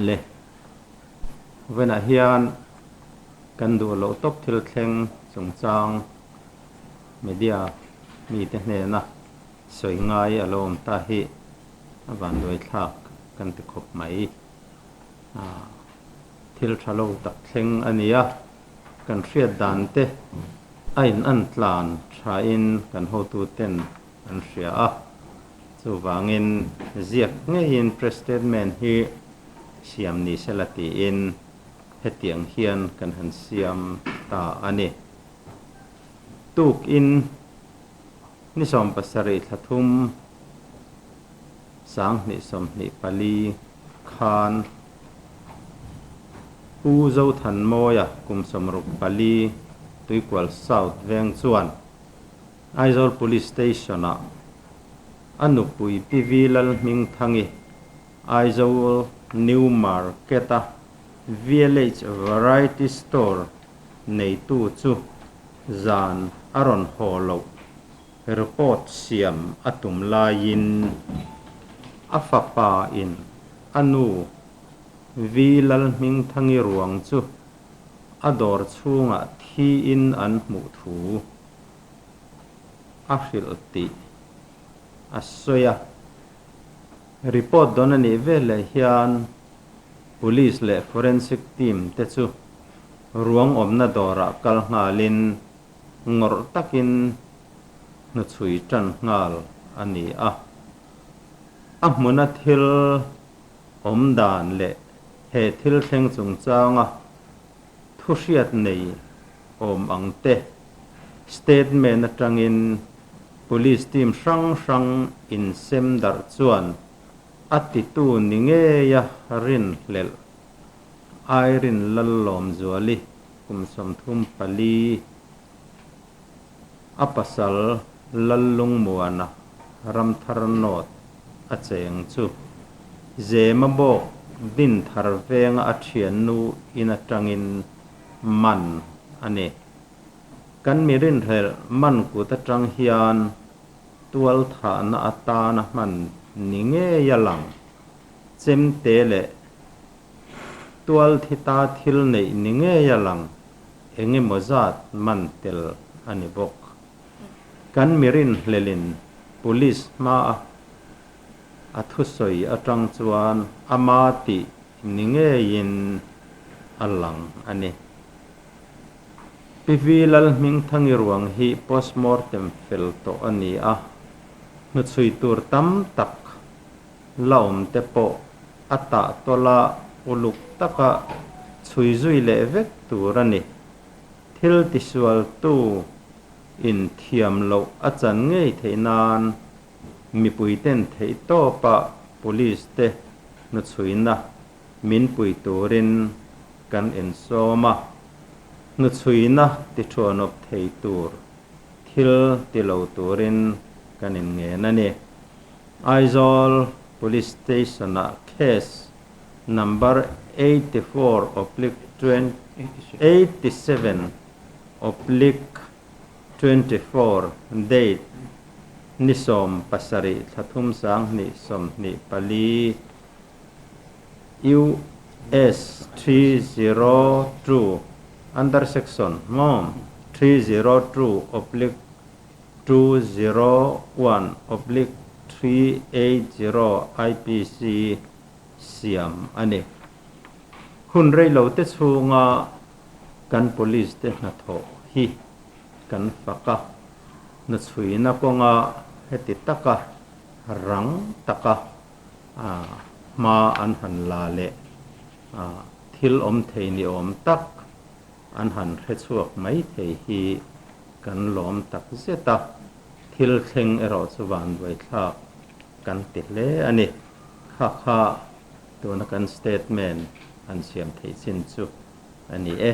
Le vawiinah hian kan duh loh tawp thil thleng chungchang media mite hnena sawi ngai a lo awm ta hi a vanduai thlak kan ti khawp mai. Thil tha lo tak thleng a ni a, kan hriat dan te a in an tlan thain kan hotuten an hria a. Chuvangin ziak ngeiin press statement hi siam ni sela tiin hetiang hian kan han siam ta a ni. Tukin ni 70 thla thum 2024 khan Pu Zothanmawia kum 64 Tuikual South veng chuan Aizawl Police Station-ah a nupui Pi Vi Lalhmingthangi Aizawl New Market-a VLH Variety Store neitu chu zan a rawn haw loh report siam a tum laiin a fapa in a nu Vi Lalhmingthangi ruang chu a dawr chhungah thiin an hmuh thu a hrilh tih a sawi a. Report dawn a nih veleh hian Police leh Forensic team te chu ruang awmna dawrah kal nghalin ngawrh takin hnuchhui tan nghal a ni a. A hmuna thil awm dan leh he thil thleng chungchanga thu hriat nei awm ang te statement atangin Police team hrang hrang insem darh chuan a titu ni ngeia rinhlelh Irene Lallawmzuali kum 34 a pasal Lallungmuana Ramthar North a cheng chu Zema bawk Dinthar venga a thiannu in atangin man a ni. Kan mi rinhlelh man kut atang hian tual thahna atana hman ni ngei a lang. Chemte leh tual thi ta thil neih ni ngei a lang eng emaw zat man tel a ni bawk. Kan mi rinhlelhin police hmaa a thusawi atang chuan ama tih ni ngeiin a lang a ni. Pi Vi Lalhmingthangi ruang hi postmortem fel tawh a ni a, hnuchhui tur tam tak la awm te pawh a tah tawla uluk taka chhui zui leh vek tur a ni. Thil tisualtu in thiam loh a chan ngei theih nan mipuiten theihtawpa police te hnuchhuina min pui turin kan insawm a, hnuchhuina tithuanawp thei tur thil ti lo turin kan inngen a ni. Aizawl Police Station-ah case number 84 oblique 87 oblique 24 date ni 17 thla thum 2024 US 302 under section maw 302 oblique 201 oblique 380 IPC siam a ni. Hun reilo te chhunga kan police te hnathawh hi kan fak a, hnuchhuina kawnga heti taka rang taka hma an han la leh thil awm thei ni awm tak an han hre chhuak mai thei hi kan lawm tak zet a, thil thleng erawh chu vanduaithlak kan ti hle a ni. Kha kha tuna kan statement han siam theih chin chu a ni e.